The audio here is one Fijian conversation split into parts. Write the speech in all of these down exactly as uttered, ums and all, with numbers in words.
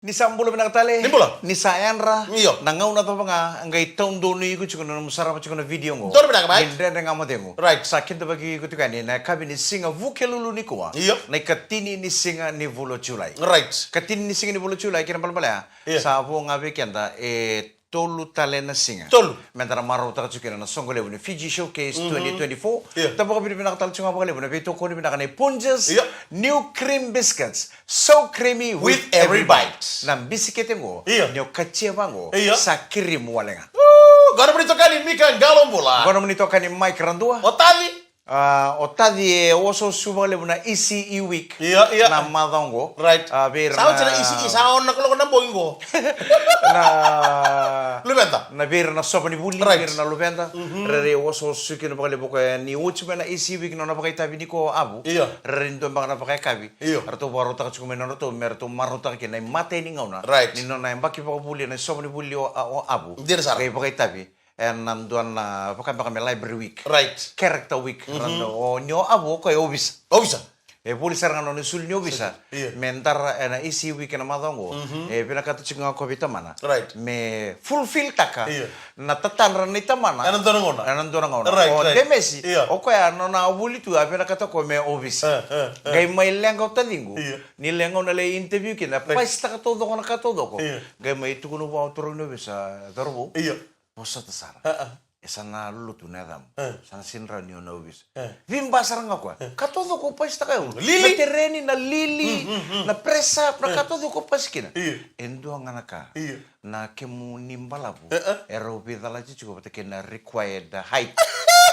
Ni sa bula vinaka tale. Ni bula. Ni sa yadra. Io. Na gauna cava ga qai taudonu iko tiko na nomu sarava tiko na video qo. Donu vinaka, mai. Ni Dredre Ga Mo Cegu. Right. Sa kidavaki iko tiko yani na yakavi ni siga Vukelulu nikua. Io. Na ikatini ni siga ni vula o Julai. Right. Katini ni siga ni vula o Julai, kena balebale ya. Io. Sa vo ga vei keda e tolu tale na siga. Tolu. Meda na marautaka tiko kina na soqo levu ni Fiji Showcase twenty twenty-four. Io. Da vakavinavinaka tale tiko ga vakalevu na veitokoni vinaka nei Punjas. Io. New Cream Biscuits. So creamy with every bite. Na bisikete qo. Io. Ni o katia vaqo. Io. Sa kirimu wale ga. Qo nomuni itokani Mika Qalobula. Qo nomuni itokani Mike Radua. O Tavi. A, o Tavi e osooso vakalevu na E C E week. Io, io. Na macawa qo. Right. A, vei ira sa oti na E C E, sa ono na kaloko na bogi qo. Na luveda. Na vei ira na sova ni vuli, right, vei ira na luveda. Mhm. Rairai osooso kina vakalevu o koya ni oti mai na E C E week, nona vakaitavi nikua o Avu. Io. Rairai dua beka na vakayakavi. Io. Eratou vakarautaka tiko mai na nodratou, me ratou marautaka kina na imatai ni gauna. Right. Ni nona yabaki vakavuli ena sova ni vuli o, o Avu. Dina sara. Qai vakaitavi ena dua na vakabeka me library week. Right. Character week. Mhm. Ena o ni o Avu o koya e ovisa. Ovisa. E vuli sara ga nona isulu ni ovisa. Io. Me dara ena E C E week ena macawa qo. Mhm. E vinakata tiko ga o koya vei tamana. Right. Me fulfill taka. Io. Na tatadra nei tamana. Ena dua na gauna. Ena dua na gauna. Right, o right. Demesi, io, o koya nona vuli tu a vinakata o koya me ovisa. E, e, e. Qai mai leqa o taciqu. Io. Ni leqa o na lai interview kina. Right. Paisitaka taucoko na ka taucoko. Io. Qai mai tukuna vua o turaga ni ovisa, cauravou. Io. Vosota sara. A, a. E sa na lotu na yacamu. E. Sa na sega ni rawa ni o na ovisa. E. Veiba sara ga o koya. E. Ka taucoko o paisitaka e ulu. Lili. Na tereni, na lili, mm, mm, mm, na press up, na, e, ka taucoko o pasi kina. Io. E dua ga na ka. Io. Na kemuni balavu. E, e. Erau veicalati tiko vata kei na required height.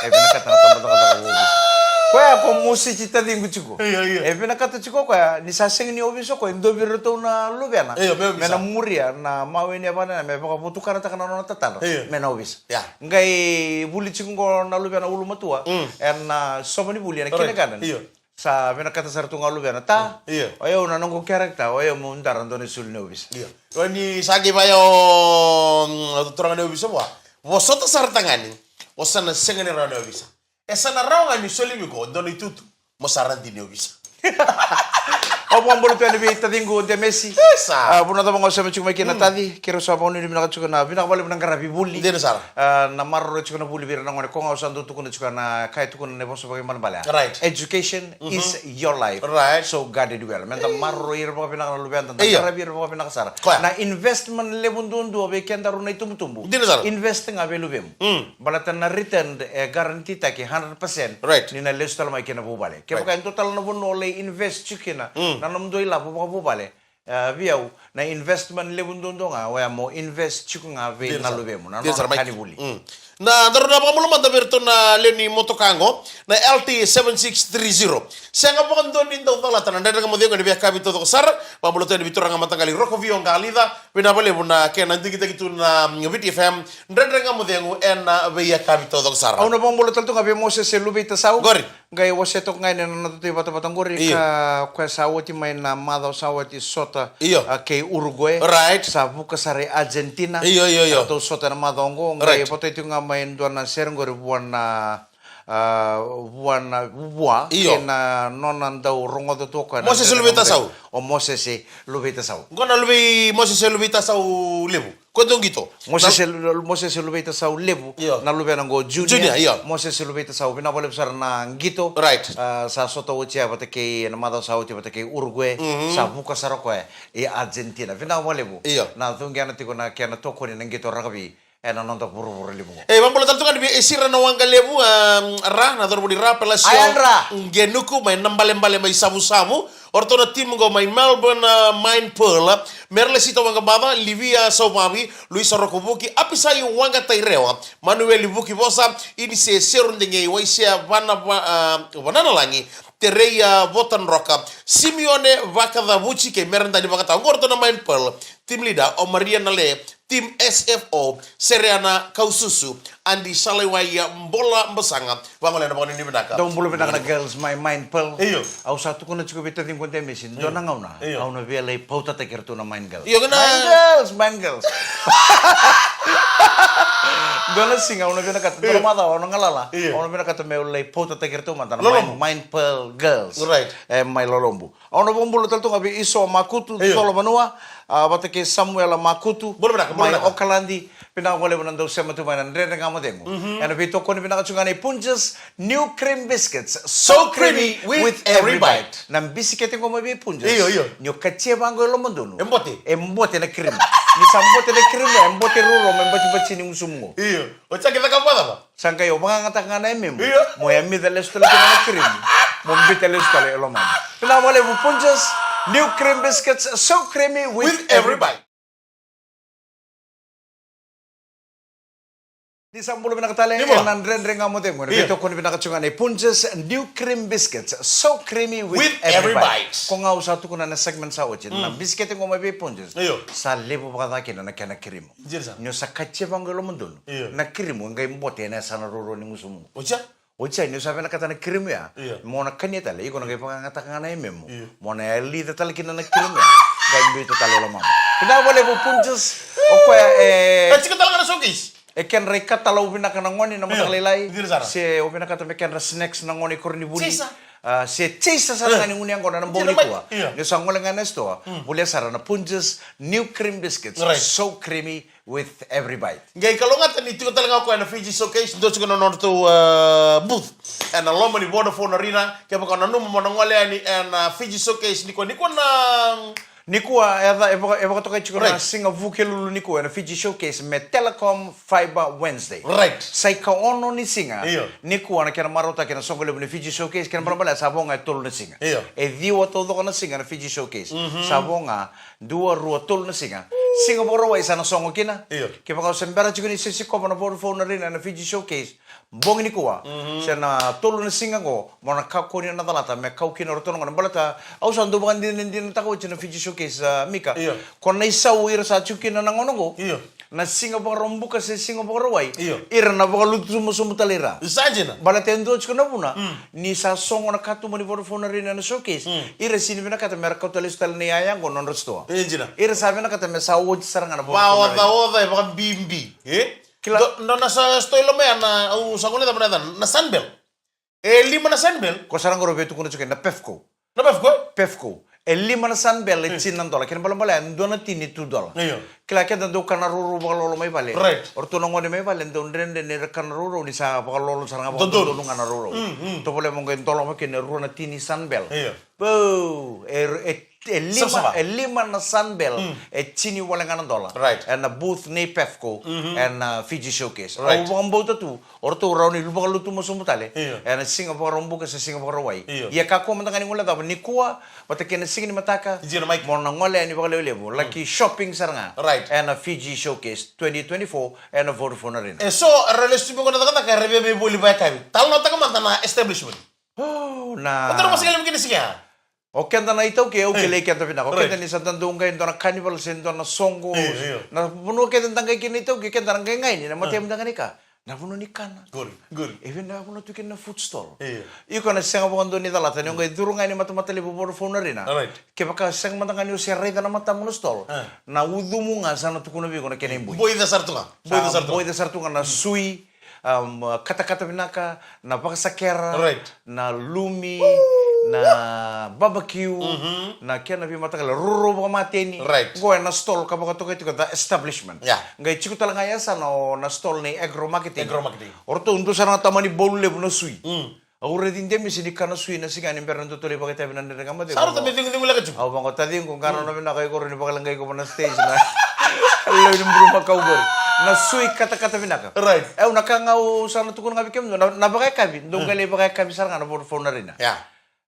E vinakata na tabacakacaka o ovisa. Koya ko mositi taciqu tiko. Io, io. E vinakata tiko o koya, ni sa sega ni ovisa o koya, e dua vei iratou na luvena. Io, me ovisa. Me na muria na mawe ni yavana, me vakavotukanataka na nona tatadra. Io. Me na ovisa. Ia. Qai vuli tiko qo na luvena ulumatua. Mm. Ena sova ni vuli, ena, right, kindergarten. Io. Sa vinakata sara tu ga o luvena, ta. Mm. Io. O yau na noqu character, o yau meu dara dua na isulu ni ovisa. Io. O ni sa qai vaya o, mm, turaga ni ovisa vua. Vosota sara tagane, o sa na sega ni rawa ni ovisa. E sa na rawa ga ni soli vei iko dua na itutu mo sa radi ni ovisa. Au vakabula tu yani vei taciqu Demesi. Isa. A, vanua cava ga o sema tiko mai kina, mm, Taci, keirau sa vakanuinui vinaka tiko, na vinaka vakalevu na qaravi vuli. Dina sara. A, na maroroi tiko na vuli vei ira na gone, koya ga au sa dau tukuna tiko na ka e tukuna na vosa vakaibalebale. Right. Education, mhm, is your life. Right. So guard it well. Meda maroroi ira vakavinaka na luveda, da, io, qaravi ira vakavinaka sara. Koya. Na investment levu duadua vei kedaru na itubutubu. Dina sara. Invest ga vei luvemu. Mm. Baleta na return e guarantee taki hundred percent. Right. Ni na lesu tale mai kina vuvale. Kevaka, right, e dua tale na vanua o lai invest tiko kina, mm, na nomudou ilavo vakavuvale, e, vei au, na investment levu duadua ga oya mo invest tiko ga vei, dina, na sara, luvemu, na, dina, nona sara, mai ka ni vuli. Mm. Na daru na vakabula mada vei iratou na lewe ni motoka qo, na L T seven six three zero. Sega vakadua ni dau calata na Dredre Ga Mo Cegu ena veiyakavi taucoko sara. Vakabula tu yani vei turaga mataqali Roko Vio Qalica. Vinaka vakalevu na kena digitaki tu na, mm, Viti F M, Dredre Ga Mo Cegu ena veiyakavi taucoko sara. Au na vakabula tale tu ga vei Mosese Luveitasau. Qori. Qai wasea toka ga yani na noda tu ivatavata qori. Io. Ka koya sa oti mai na macawa sa oti, sota, io, a, kei Uruguay. Right. Sa vuka sara i Argentina. Io, io, io. Ratou sota ena macawa oqo. Qai, right, votai tiko ga mai e dua na sere qori vua na, a, vua na, vua, io, kei na nona dau rogoca tu o koya na Mosese Dredre Ga Mo Cegu. Luveitasau. O Mosese Luveitasau. Qo na luvei Mosese Luveitasau Levu. Ko dou qito. Mosese, na Lu-, Mosese Luveitasau Levu. Io. Na luvena qo Junior. Junior, io. Mosese Luveitasau, vinaka vakalevu sara na qito. Right. A, sa sota oti ya vata kei, na macawa sa oti vata kei Uruguay. Mhm. Sa vuka sara o koya i Argentina. Vinaka vakalevu. Io. Na cuqena tiko na kena tokoni na qito rakavi ena noda vuravura levu qo. E, vakabula tale tu ga yani vei Esira na Waqa Levu, a, Ra, na cauravou ni Ra, Pelasio. Aya, Ra. Qenuku mai Nabalebale mai Savusavu. O ratou na team qo mai Melbourne, a, Mine Pearl. Merlesita Waqabaca, Livia Sauvavi, Luisa Rokovuki, Apisai Waqatairewa, Manueli Vukivosa, Inise Serudegei, Waisea Vana-, Va-, a, Vananalagi, Tereia Votadroka, Simione Vakacavuti kei Meredani Vakatau. Qo o ratou na Mine Pearl. Team leader o Maria Nale, Team S F O, Sereana Kaususu, Adi Salaiwai, Bola Basaga, vagolea na vakanuinui vinaka. Dou bula vinaka na girls mai Mine Pearl. Io. Au sa tukuna tiko vei taciqu o Demesi, dua na gauna, io, au na via lai pautataki iratou na Mine Girls. Io, na Mine Girls, Mine Girls. Dua na siga au na vinakata, dua na macawa au na galala. Io. Au na vinakata meu lai pautataki iratou mada na Lolobu. Mind, Mind Pearl Girls. Right. E mai Lolobu. Au na vakabula tale tu ga vei Iso Makutu, io, Tolo Vanua, a, vata kei Samuela Makutu, bula vinaka, bula mai vinaka. Okaladi. Vinaka vakalevu na dau sema tu mai na Dredre Ga Mo Cegu. Mhm. Ena veitokoni vinaka tu ga nei Punjas New Cream Biscuits. So creamy with every bite. Na bisikete qo mai vei Punjas. Io, io. Ni o katia vaqo e lomadonu. E bote. E bote na cream. Ni sa bote na cream, e bote ruarua, me batibati ni gusumu qo. Io. O cake caka vacava? Sa qai o vakayagataka ga na yamemu. Io. Mo yamica lesu tale kina na cream. Mo biuta lesu tale e lomamu. Vinaka vakalevu Punjas, New Cream Biscuits, so creamy with every bite. Ni sa bula vinaka tale, ni bula. Ena Dredre Ga Mo Cegu. Io. Veitokoni vinaka tu ga nei Punjas, New Cream Biscuits, so creamy with every bite. Ko ga au sa tukuna na segment sa oti, na bisikete qo mai vei Punjas. Io. Sa levu vakaca kina na kena cream. Jiri sa. Ni o sa katia vaqo e lomadonu. Io. Na kirimu e qai bote ena yasana ruarua ni gusumu. Oja? Oja, ni o sa vinakata na kirimu ya. Io. Mo na kania tale, iko na qai vakayagataka ga na yamemu. Io. Mo na yalica tale kina na kirimu ya. Qai biuta tale e lomamu. Vinaka vakalevu Punjas. O koya e, e tiko tale ga na showcase. E kedra ikatalau vinaka na gone na mataka lailai. Jiri sara. Se o vinakata me kedra snacks na gone i koronivuli. Jisa. A, se chase sara ga ni gunu yaqona na bogi nikua. Io. Ni sa gole ga na sitoa, volia sara na Punjas New Cream Biscuits. Right. So creamy with every bite. Qai kalougata ni tiko tale ga o koya ena Fiji Showcase, dua tiko na nodratou, a, booth ena loma ni Vodafone Arena. Kevaka o nanuma mo na gole yani ena Fiji Showcase nikua, nikua na Nikua, e ca-, e vaka-, e vakatokai tiko na siga Vukelulu nikua ena Fiji Showcase me Telecom Fiber Wednesday. Right. Sa ikaono ni siga. Io. Nikua na kena marautaki na soqo levu ni Fiji Showcase, kena balabala sa vo ga e tolu na siga. Io. E ciwa taucoko na siga na Fiji Showcase. Mhm. Sa vo ga dua, rua, tolu na siga. Siga Vakarauwai sa na sogo kina. Io. Kevaka o se bera tiko ni se sikova na Vodafone Arena na Fiji Showcase, bogi nikua, se na tolu na siga qo, mo na kakua ni na calata me kau kina o ratou na gone. Baleta au sa dau vakadinadinataka oti na Fiji Showcase, a, Mika. Io. Ko na isau ira sa tiko kina na gauna qo. Io. Na siga Vakaraubuka se siga Vakarauwai. Io. Ira na vakalutu sobusobu tale ira. Sa dina. Baleta e dua tiko na vuna, ni sa sogo na katuba ni Vodafone Arena na Showcase. Ira sini vinakata me ra kauta lesu tale na iyaya qo na nodra sitoa. E dina. Ira sa vinakata me sa oti sara ga na Vodafone Arena. Vaocaoca, e vakabibi. E? Kila. Do, dua na sa sitoa i loma ya na, au sa gole cava na yacana, na Sunbell. E lima na Sunbell. Ko sara qori vei tukuna tiko na Pefco. Na Pefco? Pefco. E lima na Sunbell, e tini na dola. Kena balabala ya, dua na tini, two dola. Io. Kila keda dau kana rourou vakalolo mai vale. Right. O ratou na gone mai vale, dau dredre ni ra kana rourou, ni sa vakalolo sara ga vakadodonu ga na rourou. Mm, mm. Tovolea mo qai doloma kina e rua na tini Sunbell. Io. Pou, e, e E lima, e lima na Sunbell, e tini wale ga na dola. Right. Ena booth nei Pefco, ena Fiji Showcase. Right. Au vakabauta tu, o ratou rawa ni vakalutu sobu tale. Io. Ena siga Vakaraubuka se siga Vakarauwai. Io. Ia kakua mada ga ni guilecava nikua, vata kei na siga ni mataka. Mo na gole yani vakalevulevu. Laki shopping sara ga. Right. Ena Fiji Showcase twenty twenty-four, ena Vodafone Arena. E so era lesu tiko qo na cakacaka, era via mai voli vakayakavi. Talanoataka mada na establishment. Oh, na. O tara masakele mai kina siga ya. O keda na iTaukei, au kilai keda vinaka. O keda ni sa da dau qai dua na carnival se dua na soqo. Io, io. Na vanua keda da qai kina iTaukei, keda na qai qai ni na matai mada ga ni ka. Na vanua ni kana. Qori, qori. E vei na vanua tu kina na food stall. Io. Iko na sega vakadua ni calata, ni o qai curu ga ni matamata levu Vodafone Arena. Alright. Kevaka sega mada ga ni o se raica na matamu na stall. Na ucumu ga sa na tukuna vei iko na kena iboi. Boica sara tu ga. Boica sara tu ga. Boica sara tu ga na sui. Um, katakata vinaka, na vakasakera, right, na lumi, na barbecue, na kena veimataqali rourou vakamateni. Right. Qo ena stall ka vakatokai tiko The Establishment. Yeah. Qai tiko tale ga e yasana o na stall nei Agro Marketing. Agro Marketing. O ratou dua sara na tamani bolu levu na sui. Mm. Au raici Demisi ni kana sui na siga ni bera na dua tale vakaitavi na Dredre Ga Mo Cegu. Sa rauta me cigucigulaka tiko. Au vaqo, taciqu, qarauna vinaka, iko ni vakaleqai iko vana stage na lewe ni bulumakau qori. Na sui katakata vinaka. Right. E, au na ka ga au sa na tukuna ga vei kemudou, na, na vakayakavi, dou qai lai vakayakavi sara ga na Vodafone Arena. Yeah.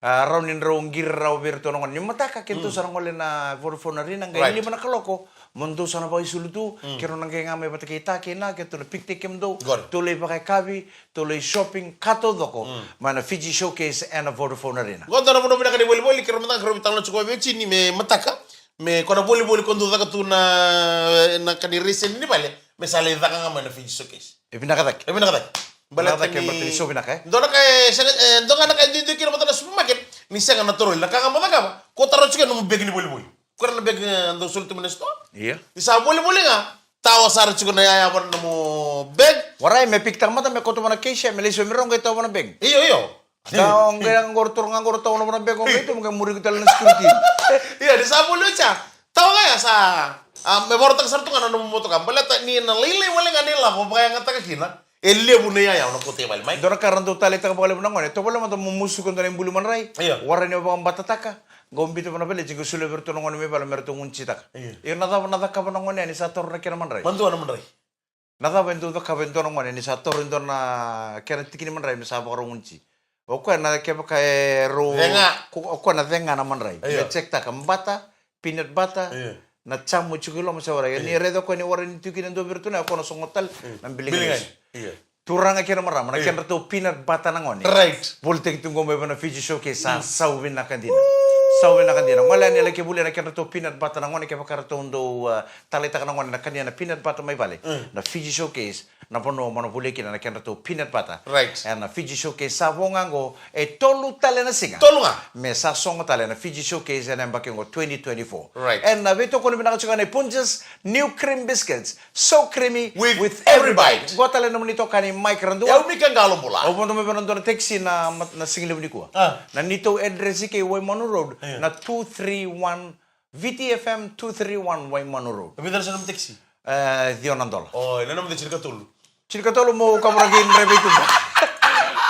A, rawa ni drau qiri rawa vei iratou na gone. Ni mataka, keitou sa na gole na Vodafone Arena, qai lima na kaloko. Mo dou sa na vakaisulu tu, keirau na qai ga mai vata kei Ta kei Na, keitou na pick-taki kemudou. Tou lai vakayakavi, tou lai shopping, ka taucoko. Mai na Fiji Showcase ena Vodafone Arena. Qo dua na vanua vinaka ni volivoli, keirau mada ga keirau veitalanoa tiko vei Jini me mataka. Me ko na volivoli ko dou caka tu na, na ka ni raiseni ni vale. Me sa lai caka ga mai na Fiji Showcase. E vinaka cake. E vinaka cake. Baleta ni so vinaka, e? Dua na ka e, sega, e, dua ga na ka e duidui kina vata na supermarket. Ni sega na toroli. Na ka ga mo cakava, ko tara tiko na nomu begi ni volivoli. Ko ira na begi, e, dau soli tu mai na sitoa. Ia. Ni sa volivoli ga, Tawa sara tiko na yaya vana nomu bag. Warai, me pikitaka mada, me kauta vana keisi, me lesu me rau qai tawa vana bag. Io, io. Ka o qai qori toro ga qori tawa vana bag, o qai tu me qai muri iko tale na security. Io, ni sa voli oti ya. Tawa ga ya sa, a, me vorotaka sara tu ga na nomu motoka. Baleta ni na lailai wale ga ni lavo vakayagataka kina. E levu na yaya o na kauta i vale mai. Dua na ka ra dau taleitaka vakalevu na gone, tovolea mada mo musuka dua na ibuli madrai. Io. Warai ni o vakabatataka. Qo biuta vana vale, qo solia vei iratou na gone mai vale me ratou gunucitaka. Io. Io, na cava na cakava na gone ya ni sa toro na kena madrai? Madua na madrai. Na cava e dau cakava e dua na gone ni sa toro e dua na kena tikini madrai me sa vakarau gunuci? O koya na kevaka e rau Cega. Ko-, o koya na cega na madrai. Io. Me check taka bata, peanut butter, Io. na jamu e tiko i loma se warai. Io. Ni raica o koya ni warai ni tiko kina e dua vei iratou na, o koya na sogo tale, Io. na biliga Biliga. Io. Turaga kei na marama, na Io. kedratou peanut butter na gone. Right. Volitaki tu qo mai vei na Fiji Showcase, sa Mm. sau vinaka dina. Woo! Sau vinaka dina. Gole yani e laki volia na kedratou peanut butter na gone, kevaka ratou dau, uh, taleitaka na gone na kania na peanut butter mai vale. Mm. Na Fiji Showcase, na vanua mo na volia kina na kedratou peanut butter. Right. E na Fiji Showcase sa vo ga qo, e tolu tale na siga. Tolu ga. Me sa sogo tale na Fiji Showcase e na yabaki qo twenty twenty-four. Right. E na veitokoni vinaka tiko ga nei Punjas, new cream biscuits. So creamy With with every every bite. bite. Qo tale na nomuni itokani Mike Radua. Au Mika Qalo Bula. Au vodo mai vei na dua na taxi na, na siga levu nikua. Ah. Na neitou address i ke i Waimanu Road, Yeah. na two three one, V T F M two three one Waimanu Road. Vica na nomu taxi? Eh, ciwa na dola. Oh, na nomu taxi ka tolu. Tinikatolu mo kavuraki draiva i tuba.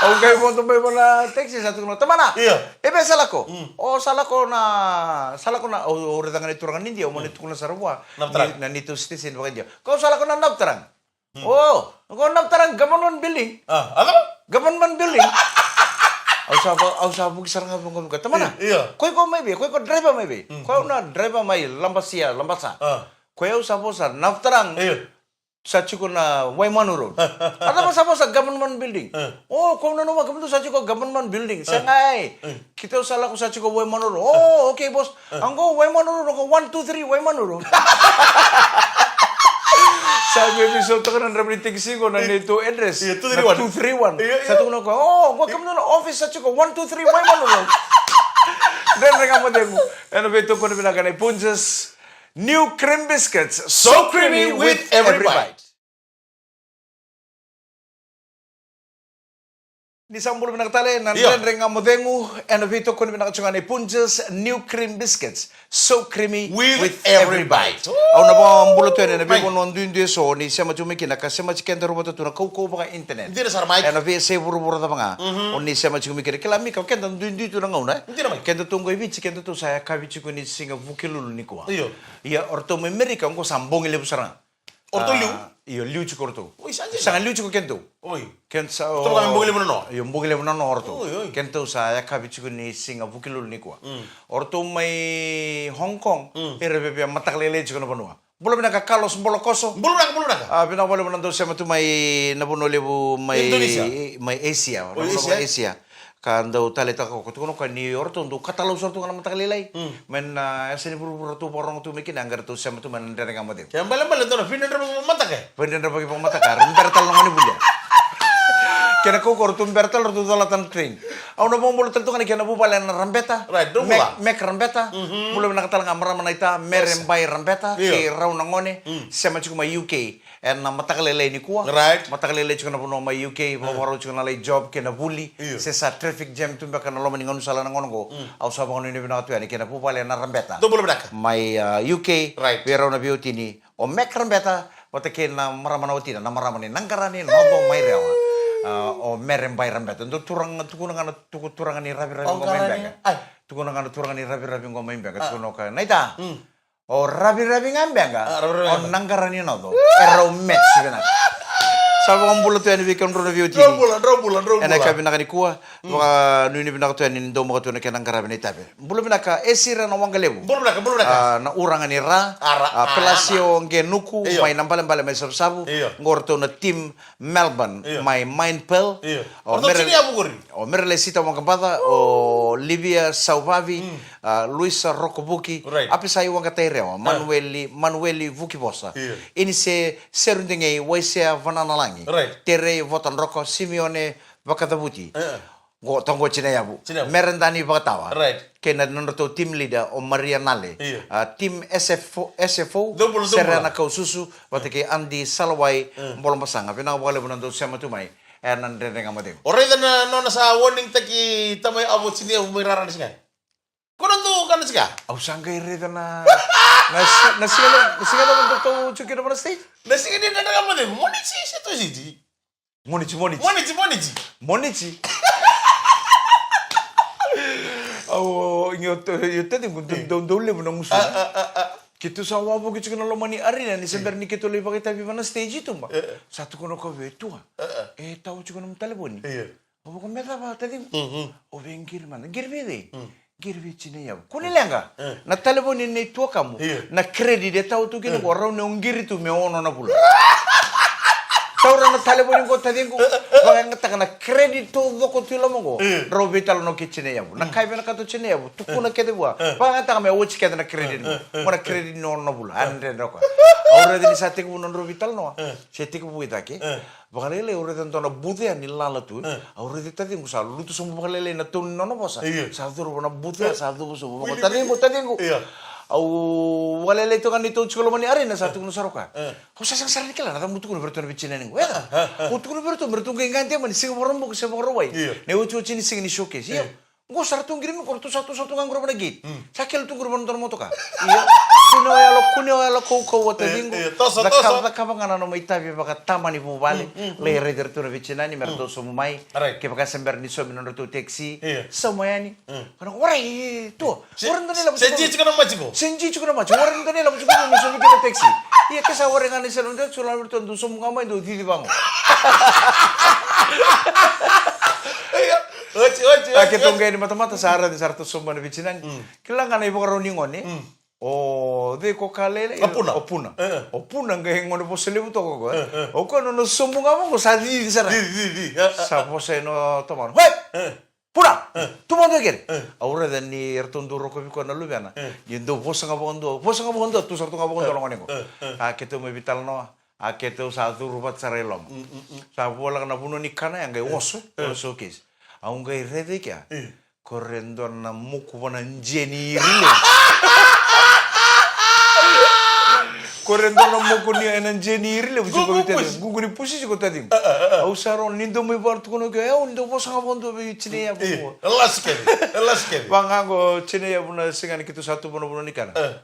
Au qai vodo mai vei na taxi sa tukuna, "Tamana, Io. e vei sa lako?" Mm. "O sa lako na, sa lako na," au, au raica ga ni turaga ni Idia, au mani tukuna sara vua. Navtarang. Ni, na neitou station vaka-Idia. "Ko sa lako na Navtarang?" Mm. "O, ko Navtarang government building." Ah, a cava? "Government building." Au sa vo-, au sa vuki sara ga vaqo, "Tamana, Io. ko iko mai vei, ko iko draiva mai vei?" Mm. "Ko au na draiva mai Labasa, Labasa." Ah. "Ko au sa vosa Navtarang." Io. Sa tiko na Waimanu Road. A cava sa vosa government building? Eh. O, ko na noma government sa tiko government building. Eh. Sa qai. Eh. Keitou sa lako sa tiko Waimanu Road. O, okay, boss. Eh. Qo Waimanu Road, qo one two three Waimanu Road. Sa me mi so toka na draiva ni taxi qo na Eh. neitou address. Io, two three one. Na two three one. Io, io. Sa tukuna o koya, o, qo kemudou na office sa tiko one two three Waimanu Road. Dredre Ga Mo Cegu. E na veitokoni vinaka nei Punjas. New cream biscuits, so creamy with every bite. Ni sa bula vinaka tale na Io. Dredre Ga Mo Cegu, e na veitokoni vinaka tiko ga nei Punjas, new cream biscuits, so creamy With with every every bite. bite. Au na vakabula tu yani na Mike. veivanua duidui eso ni sema tu mai kina, ka sema tiko keda rua vata tu na kaukauwa vaka internet. Dina sara, Mike. E na veiyasai vuravura cava ga. Mhm. O ni sema tiko mai kina. Kila, Mika, keda duidui tu na gauna, e? Dina, Mike. Keda tu qo i Viti, keda tu sa yakavi tiko ni siga Vukelulu nikua. Io. Ia, o ratou mai Merika, qo sa bogi levu sara ga. O ratou liu? Ah, io, liu tiko o ratou. Oi, sa dina. Sa ga liu tiko keda tu. Oi. Keda sa, Ratou o, ga mai bogi levu na noa? Io, bogi levu na noa o ratou. Oi, oi. Keda tu sa yakavi tiko ni siga Vukelulu nikua. Mm. O ratou mai Hong Kong, Mm. era via mataka lailai tiko na vanua. Bula vinaka Carlos Bolokoso. Bula vinaka, bula vinaka. Ah, vinaka vakalevu na dau sema tu mai na vanua levu mai Indonesia. Mai Asia. Oi, Na vanua Asia. mai Asia. Ka dau taleitaka ko, tukuna o koya ni o ratou dau katalau sara tu ga na mataka lailai. Mm. Mai na yasa ni vuravura ratou vakarogo tu mai kina, qai ratou sema tu mai na Dredre Ga Mo Cegu. Ke balebale dua na veidredrevaki vakamataka. Veidredrevaki vakamataka, ra bera tale na gone vulia. Kena kaukauwa ratou bera tale, ratou colata na train. Au na vakabula tale tu ga na kena vuvale na Rabeta. Right, drau Mac, bula. Mac Rabeta. Mhm. Bula vinaka tale ga marama naita, Mere Yes. Bai Rabeta, Io. kei rau na gone, Mm. sema tiko mai U K. E na mataka lailai nikua. Right. Mataka lailai tiko na vanua mai U K, Mm. vakarau tiko na lai job kei na vuli. Io. Se sa traffic jam tu beka na loma ni gaunisala na gauna qo. Mm. Au sa vakanuinui vinaka tu yani kei na vuvale na Rabeta. Dou bula vinaka. Mai, ah, U K, Right. vei rau na veiwatini. O Mac Rabeta, vata kei na marama na watina, na marama ni Naqara ni Noco mai Rewa. Ah, o Mere Bai Rabeta. Dou turaga, tukuna ga na tuku turaga ni raviravi O qo mai Qarani. Bega. Ai. Tukuna ga na turaga ni raviravi qo mai Bega. Ah. Tukuna o koya, naita. Mm. O raviravi ga Bega. Ah, raviravi O ga. Naqara ni Noco. E rau match vinaka. Sa vakabula tu yani vei kemudrau na veiwatini. Drau bula, drau bula, drau bula. E na ka vinaka nikua. Mm. Vakanuinui vinaka tu yani ni daumaka tu na kena qaravi na itavi. Bula vinaka, Esira na Waqalevu. Bula vinaka, bula vinaka. Ah, na uraga ni Ra. Ah, Ra, Ah, ah, Pelasio Ra. Qenuku, Io. mai Nabalebale, mai Savusavu. Io. Qo ratou na team Melbourne, Io. mai Mindpearl. Io. O Ratou Mere-, tini ya vukuri. o Merelesita Waqabaca, o Livia Sauvavi, Mm. ah, Luisa Rokovuki, Right. Apisai Waqatairewa, Ah. Manueli, Manueli Vukivosa. Io. Inise Serudegei, Waisea Vananalagi. Right. Terei Votadroko, Simeone Vakacavuti. Eh. Qo, toqo Jinayavu. Jinayavu. Meredani Vakatawa. Right. Kei na nodratou team leader o Maria Nale. Io. A, team S F O, S F O, Dou bula, dou bula. Serena Kaususu, vata kei Andy Salawai, Mm. Bolo Basaga. Vinaka vakalevu na dou sema tu mai. E na Dredre Ga Mo Cegu. O raica na nona sa warning taki tamai avo Jinayavu mai rara na siga. Ko na dou kana siga? Au sa qai raica na, na si-, na siga, na siga na dou tau tiko kina na stage. Na siga ni Dredre Ga Mo Cegu. Monici se Tuesday. Monici, monici. Monici, monici. Monici. Au, io, io, tadi, dou, dou, dou levu na gusu. A, a, a, a. Keitou sa wavoki tiko na loma ni arena, ni se bera ni keitou lai vakaitavi va na stage i tuba. E, e. Sa tukuna o koya vei au, Tua. E, e. E tau tiko na nomu talevoni. Io. Au vaka, me cava, taciqu? Mm, mm. Au vei qiri mada. Qiri vei cei? Mm. Qiri vei Jinayavu. Kua ni leqa. Mm. Na talevoni nei tuakamu. Io. Na credit e tau tu kina qo, rau ni o qiri tu me ono na vula. Taura na talevoni qo, taciqu. Vakayagataka na credit taucoko tu i loma qo. Io. Rau veitalanoa kei Jinayavu. Na ka e vinakata o Jinayavu, tukuna kece vua. Vakayagataka me oti kece na credit qo. Qo na credit ni ono na vula. A, dredre o koya. Au raica ni sa tekivu na nodrau veitalanoa. Se tekivu i cake. Vakalailai au raica e dua na buca ni lala tu. E. Au raica taciqu sa lutu sobu vakalailai na tone ni nona vosa. Io. Sa curuma na buca, sa cuva sobu. Wili, taciqu, wili. Taciqu. Io. Au vakalailai toka ni tou tiko loma ni arena sa tukuna sara o koya. E. Au sa sega sara ni kila na cava mo tukuna vei iratou na veitinani qo. E. A, a, a. Au tukuna vei iratou, me ratou qai gade mai ni siga Vakaraubuka se Vakarauwai. Io. Na iotioti ni siga ni showcase. Io. Io. Qo sa ratou qiri mai qo, ratou sa, ratou sa tu ga qori va na gate. Mm. Sa kele tu qori va na dua na motoka. Io. Kunea o yalo, kunea o yalo kaukauwa, taciqu. Io, io, toso, toso. Cakava, cakava ga na nomu itavi vakatamani vuvale. Mm, mm, mm. Lai raici iratou na veitinani me ratou sobu mai. Right. Kevaka se bera ni saumi na nodratou taxi. Io. Sauma yani. Mm. Kana, warai, Tua. Se, warai dua na ilavo se tiko. Jijiko na matiko. Se jijiko na matiko. Warai dua na ilavo tiko me saumi kina taxi. Ia ke sa warai ga ni sa na dua, sa na dua, dou sobu ga mai, dou cici vaqo. Io. Oti, oti, oti, oti. A keitou qai ni matamata sa raici sa ratou sobu mai na veitinani. Mm. Kila ga na ivakarau ni gone. Mm. O cei ko ka lailai? O Puna. O Puna. E, e. O Puna qai gone vosa levu toka qo, e. E, e. O koya nona sobu ga vaqo sa cici sara. Cici, cici, cici. E, e. Sa vosa yani o tamana. Wei! E. Puna! E. Tu vakadua keri. E. Au raica ni ratou dau rokovi koya na luvena. E. Ni dau vosa ga vakadua. Vosa ga vakadua, tu sa ratou ga vakadua na gone qo. E, e. A keitou mai veitalanoa. A keitou sa curu vata sara i loma. Mm, mm, mm. Sa voleka na vanua ni kana ya qai oso, e, oso case. Au qai raica i kea. E. Ko re dua na moku va na jeni iri levu. Ko re dua na moku ni ena jeni iri levu. Gugu ni pusi. Gugu ni pusi tiko taciqu. A, a, a, a. Au sa rau ni dau mai vakatukuna o kea, e, au ni dau vosa ga vakadua vei Jinayavu. E, lasu kece, lasu kece. Vaqo Jinayavu na siga ni keitou sa tu va na vanua ni kana. E.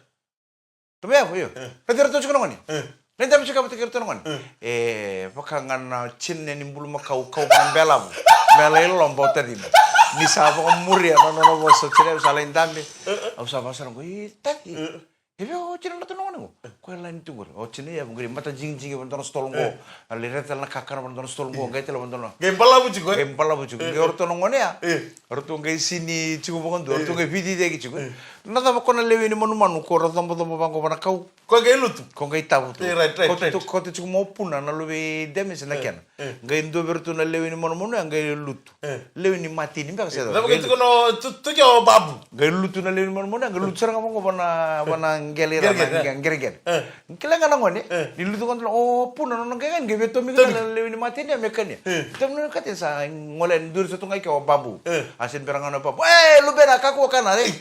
Tome yavu, io. E. Raici iratou tiko na gone. E. Raici iratou tiko na gone. E. E, vaka ga na jina ni bulumakau, kau na belavu. Me lai loba o taciqu. Ni sa vakamuria na nona vosa o Jinayavu sa lai dabe. E, e. Au sa vakasara qo, i taci. E. E vei o jina na tu na gone qo? E. Ko e lai ni tu qori. O Jinayavu qori, mata jigijigi va na dua na stall qo. E. A lai raica tale na kakana va na dua na stall qo, qai tale va na dua na. Qai balavu tiko, e? Qai balavu tiko. E, qai e. O ratou na gone ya. E. O ratou qai sini tiko vakadua, o ratou qai viciciyaki tiko. E. Na cava ko na lewe ni manumanu ko ra cobacoba vaqo va na kau? Ko qai lutu. Ko qai tavu tu. E, right, right, right. Ko tu, ko tu tiko mo Puna na luve i Demesi na kena. E. Qai dua vei ratou na lewe ni manumanu ya qai lutu. E. Lewe ni mateni beka se cava. Cava qai tiko no tu, tu ke o Babu. Qai lutu na lewe ni manumanu ya, qai lutu sara ga vaqo va na, va na qele ira, qereqere, na qe-, qereqere. E. Kila ga na gone, e, ni lutu ga dua, o Puna nona qai ga ni qai via tomika na lewe ni mateni ya me kania. E. Tomika na kateni sa gole ni duri sa tu ga i ke o Babu. E. A se bera ga na Babu. E, luvena, kakua kana, e.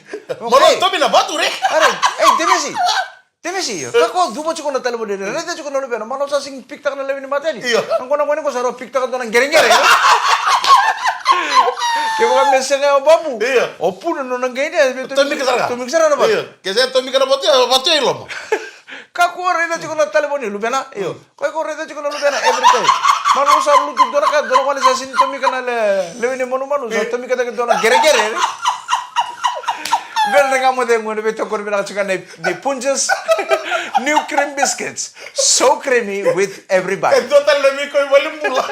Malo tomi na vatu, re. Are, e, Demesi. Demesi, kakua cuva tiko na talevoni, raica tiko na luvena, malo sa sigi pikitaka na lewe ni mateni. Io. Qo na gone qo sa rau pikitaka dua na qereqere. Kevaka me sega o Babu. Io. O Puna nona qai ni, e, tomika sara ga. Tomika sara na vatu. Io. Ke se tomika na vatu, ya vatu ya i loma. Kakua raica tiko na talevoni, luvena. Io. Mm. Koya ko raica tiko na luvena every time. Malo sa lutu dua na ka, dua na gone sa sini tomika na le-, lewe ni manumanu, sa tomikataki dua na qereqere. Dredre Ga Mo Cegu ena veitokoni vinaka tiko ga nei, nei Punjas. New cream biscuits. So creamy with every bite. E dua tale na veikau i valenibula.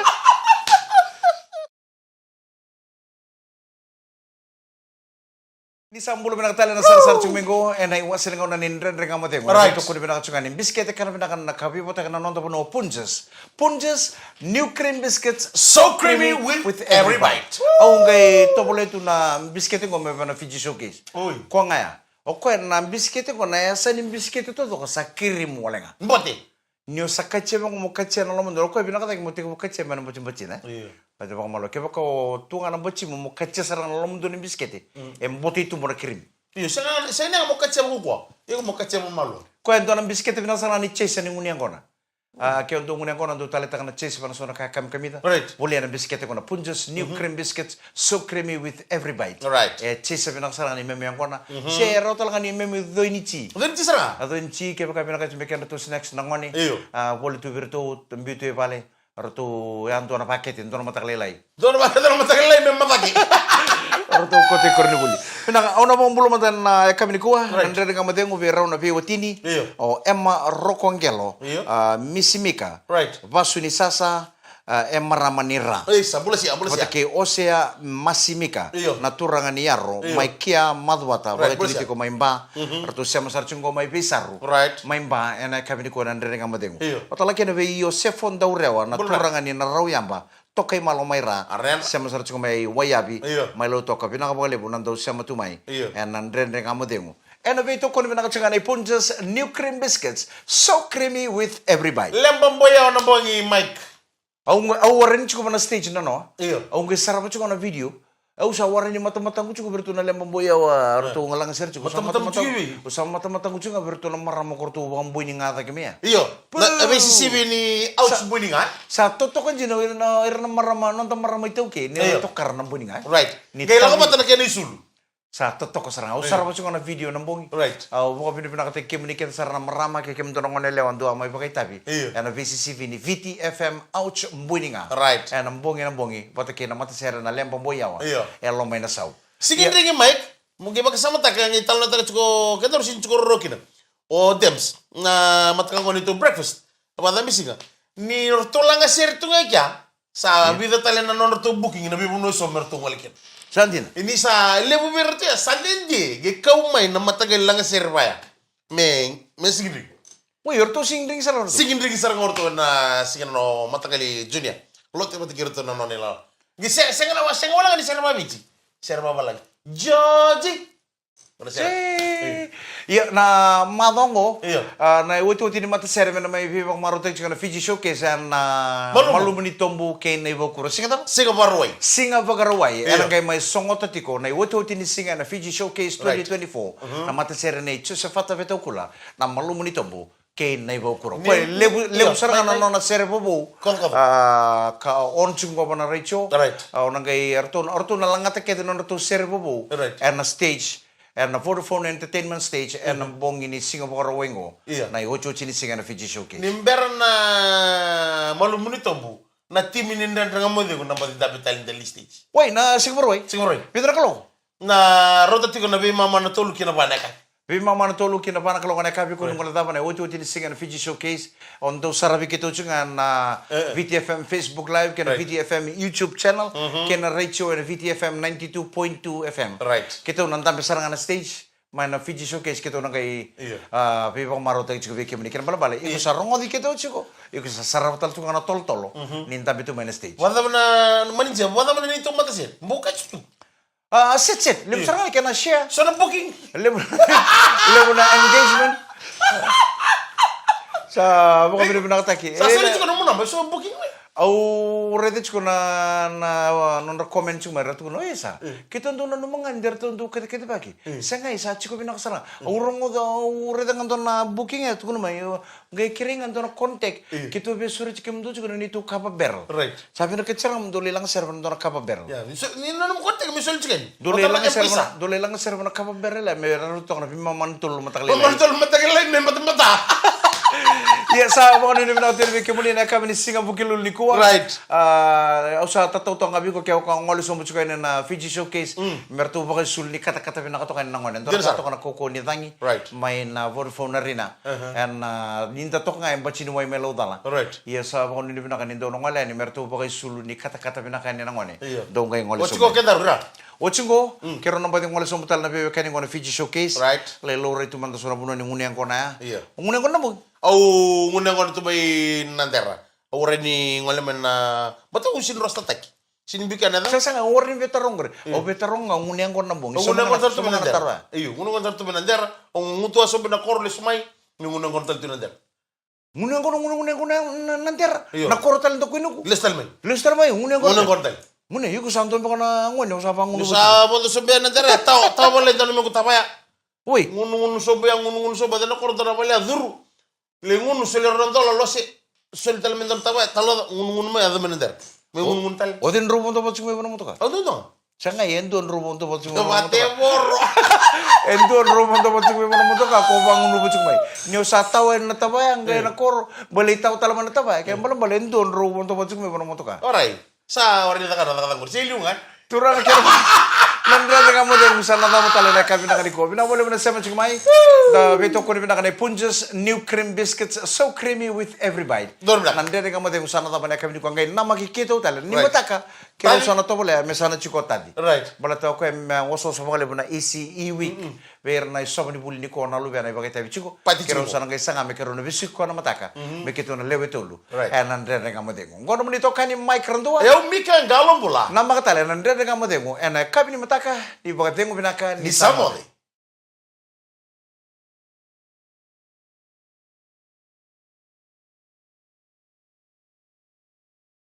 Ni sa bula vinaka tale na sarasara tiko mai qo ena iwase ni gauna ni Dredre Ga Mo Cegu. Right. Ena veitokoni vinaka tiko ga ni bisikete, kana vinaka na ka veivotaki na noda vanua o Punjas. Punjas, new cream biscuits, so creamy with every bite. Au qai tovolea tu na bisikete qo mai vei na Fiji Showcase. Oi. Ko ga ya. O koya na bisikete qo, na yasa ni bisikete taucoko sa kirimu wale ga. Bote. Ni o sa katia vaqo mo katia na loma donu, o koya vinaka cake mo tekivu katia mai na batibatina, e? Io. Baleta vakamalua, kevaka o tu ga na batimu mo katia sara ga na lomamudou na bisikete, e bote i tubu na kirimi. Io, sega, sega ni mo katia vakaukauwa. Iko mo katia vakamalua. Koya e dua na bisikete vinaka sara ga ni Chase ni gunu yaqona. A, ke o dou gunu yaqona, dou taleitaka na Chase vaka na so na ka e kamikamica. Right. Volia na bisikete ko na Punjas, new cream biscuits, so creamy with every bite. Right. E Chase vinaka sara ga ni memu yaqona. Se rawa tale ga ni memu coi ni ti. Coi ni ti sara ga. A coi ni ti, kevaka vinaka tu me kedratou snacks na gone. Io. A, voli tu vei iratou, biu tu e vale. Ratou yadua na vakete, dua na mataka lailai. Dua na vakete, dua na mataka lailai me macake. Ratou koto i koronivuli. Vinaka, au na vakabula mada na yakavi nikua, na Dredre Ga Mo Cegu vei rau na veiwatini. Io. O Emma Rokoqelo, io, a, Misimika. Right. Vasu ni Sasa, a, e marama ni Ra. Isa, bula sia, bula sia. Vata kei Osea Masimika, io, na turaga ni Yaro, io, mai Kia Macuata, right, bula sia, vakatikotiko mai Ba. Mhm. Ratou sema sara tiko qo mai Veisaru. Right. Mai Ba, ena yakavi nikua na Dredre Ga Mo Cegu. Io. Vata kei na vei Iosefo Daurewa, na turaga ni Narau Yaba, toka i Malo mai Ra. Arena. Sema sara tiko mai Waiyavi, io, mai Lautoka, vinaka vakalevu na dau sema tu mai. Io. Ena Dredre Ga Mo Cegu. Ena veitokoni vinaka tiko ga na Punjas New Cream Biscuits, so creamy with every bite. Leba Boi Yawa na bogi, Mike. Au qai, au warani tiko va na stage na noa. Io. Au qai sarava tiko na video. Au sa warani matamataqu tiko vei iratou na Leba Boi Yawa, a, ratou ga lagasere tiko. Matamataqu tiko vei? Au sa matamataqu tiko ga vei iratou na marama ko ratou vakaboini ga cake mai ya. Io. Na, na veisisivi ni Ouch Boini Ga. Sa totoka dina o ira na, ira na marama, noda marama iTaukei, ni, io, tokara na Boini Ga. Right. Ni qai lako vata na kena isulu. Sa totoka sara ga. Au sarava tiko na video na bogi. Right. Au vakavinavinakataki kemuni kece sara na marama, kei kemudou na gone yalewa dou a mai vakaitavi. Io. Ena veisisivi ni Viti F M Ouch Boini Ga. Right. Ena bogi, na bogi, vata kei na matasere na Leba Boi Yawa. Io. E Lomainasau. Siga ni drigi, Mike, mo qai vakasamataka, qai talanoataka tiko, kedaru sega ni tiko roro kina. O Dems, na mataka qo neitou breakfast. Vakacabe siga. Ni ratou lagasere tu ga i kea. Sa vica tale na nodratou booking na veivanua eso me ratou gole kina. Sa dina. Ia ni sa levu vei iratou ya, sa dede, qai kau mai na mataqali lagasere vaya. Me, me siga ni drigi. Oi, o ratou siga ni drigi sara ga o ratou. Siga ni drigi sara ga o ratou na siga na mataqali Junior. Lote vata kei iratou na nona ilala. Qai se, sega na, sega wale ga ni sere vaviti. Sere vavalagi. Georgie. Io. Ia, na macawa oqo, io, a, na iotioti ni matasere me na mai veivakamarautaki tiko na Fiji Showcase, a, na Malumu. Malumu ni Tobu kei Naivakuro. Siga cava? Siga Vakarauwai. Siga Vakarauwai. Io. Ena qai mai sogota tiko na iotioti ni siga na Fiji Showcase, right, twenty twenty-four. Mhm. Na matasere nei Joseph Vata Vetaukula, na Malumu ni Tobu kei Naivakuro. Ni, koya e levu, io, levu sara ga na nona sere vovou. Koca, koca. A, ka on tiko qo va na raijo. Right. A, o na qai, o ratou, o ratou na lagata kece na nodratou sere vovou. Right. Ena stage, ena Vodafone Entertainment Stage, ena, mhm, bogi ni Siga Vakarauwai qo. Io. Na iotioti ni siga na Fiji Showcase. Ni bera na Malumu ni Tobu, na timi ni Dredre Ga Mo Cegu na baci dabe tale ni dali stage. Oi, na Siga Vakarauwai? Siga Vakarauwai. Vica na kaloko? Na rauta tiko na veimama na tolu ki na va na yakavi. Veimama na tolu ki na va na kaloko na yakavi, ko ni, right, gole cava na iotioti ni siga na Fiji Showcase. O dou saravi keitou tiko ga na, eh, eh, Viti F M Facebook Live, kei na, right, Viti F M YouTube channel, mhm, kei na radio ena Viti F M ninety-two point two F M. Right. Keitou na dabe sara ga na stage mai na Fiji Showcase, keitou na qai, io, a, veivakamarautaki tiko vei kemuni. Kena balebale, io, iko sa rogoci keitou tiko, iko sa sarava tale tiko ga na tolotolo, mhm, ni dabe tu mai na stage. Vakacava na, manager, vakacava na neitou matasere? Bukati tu. A, set, set. Levu, io, sara ga na kena share. So na booking. Levu, levu na engagement. Sa vakavinavinakataki. Sa, e, soli tiko nomu naba, so booking, we. Au raica tiko na, na, nodra comment tiko mai, ra tukuna, "E sa, io, keitou dau nanuma ga ni ratou dau katakatavaki." Io. Sa qai sa tiko vinaka sara ga. Io. Au rogoca, au raica ga dua na booking e tukuna mai, io, qai kerei ga dua na contact. Io. Keitou via sureti kemudou tiko na neitou kava barrel. Right. Sa vinakati sara ga mo dou lai laga sere va na dua na kava barrel. Ia, ni so, ni nomu contact me soli tiko yani. Dou lai laga sere va na, dou lai laga sere va na kava barrel, me ratou toka na veimama na tolu mataka lailai. Veimama na tolu mataka lailai me batabata. Ia, sa vakanuinui vinaka tu yani vei kemuni na yakavi ni Siga Vukelulu nikua. Right. A, au sa tatautaka ga vei iko ke o koya gole sobu tiko yani na Fiji Showcase. Mm. Me ratou vakaisulu ni katakata vinaka toka yani na gone. Dou sa toka na kaukaua ni cagi. Right. Mai na Vodafone Arena. Uh-huh. Ena, a, ni da toka ga e Batiniwai mai Laucala. Right. Ia sa vakanuinui vinaka ni dou na gole yani me ratou vakaisulu ni katakata vinaka yani na gone. Io. Dou qai gole sobu. Oti qo kedaru, ra? Oti qo, mm, keirau na baci gole sobu tale na veiwekani qo na Fiji Showcase. Right. Lai laurai tu mada so na vanua ni gunu yaqona ya. Io. Gunu yaqona na bogi? Au gunu yaqona tu mai Nadera. Au rai ni gole mai na, baleta au sega ni rostataki. Sega ni biu kina na yacaqu. Sa, sa ga, au rai ni veitarogi qori. Io. Au veitarogi ga, au gunu yaqona na bogi. Au gunu yaqona tu mai Nadera. Io, gunu yaqona tu mai Nadera. Au gutuwa sobu na koro lesu mai. Ni gunu yaqona tale tu Nadera. Gunu yaqona, gunu, gunu yaqona na, na dera. Io. Na koro tale dau kua ni ku. Lesu tale mai. Lesu tale mai, gunu yaqona. Gunu yaqona tale. Gunu, iko sa dau beka na gone, au sa vagunu. Ni sa vodo sobe na dera, tawa, tawa vale dau na mequ tavaya. Oi. Gunu, gunu sobe ya, gunu, gunu sobe, dau na koro dau na vale ya, curu. Le gunu, soli ira na dola, lose. Soli tale mai dau na tavaya, taloca, gunu, gunu mai, yaco mai na dera. Mai gunu, gunu tale. O cei drau vodo vodo tiko mai vana motoka? Au dau dau. Sa qai e dua drau vodo vodo tiko mai vana motoka. Vate voro. E dua drau vodo vodo tiko mai vana motoka, ko vagunu vodo tiko mai. Ni o sa tawa ena tavaya, qai na koro, bale i tawa tale mai na tavaya, ke bale bale e dua drau vodo vodo tiko mai vana motoka. Alright. Sa ora ni caka na caka caka qori. Sa i liu ga. Turaga kei na na Dredre Ga Mo Cegu sa na cava tale na yakavi vinaka nikua. Vinaka vakalevu na sema tiko mai. Da veitokoni vinaka na Punjas New Cream Biscuits, so creamy with every bite. Donu vinaka. Na Dredre Ga Mo Cegu sa na cava na yakavi nikua, qai namaki keitou tale. Ni mataka, keirau sa na tovolea me sa na tiko tadi. Right. Baleta o koya me osooso vakalevu na E C E week. Vei ira na isova ni vuli nikua na luvena e vakaitavi tiko. Pati tiko. Keirau sa na qai saga me keirau na vesuki koya na mataka. Me keitou na lewe tolu. Right. Ena Dredre Ga Mo Cegu. Qo nomuni itokani Mike Radua. E au Mika Qalo Bula. Namaka tale ena Dredre Ga Mo Cegu ena yakavi ni mataka, ni vakacegu vinaka, ni sa moce.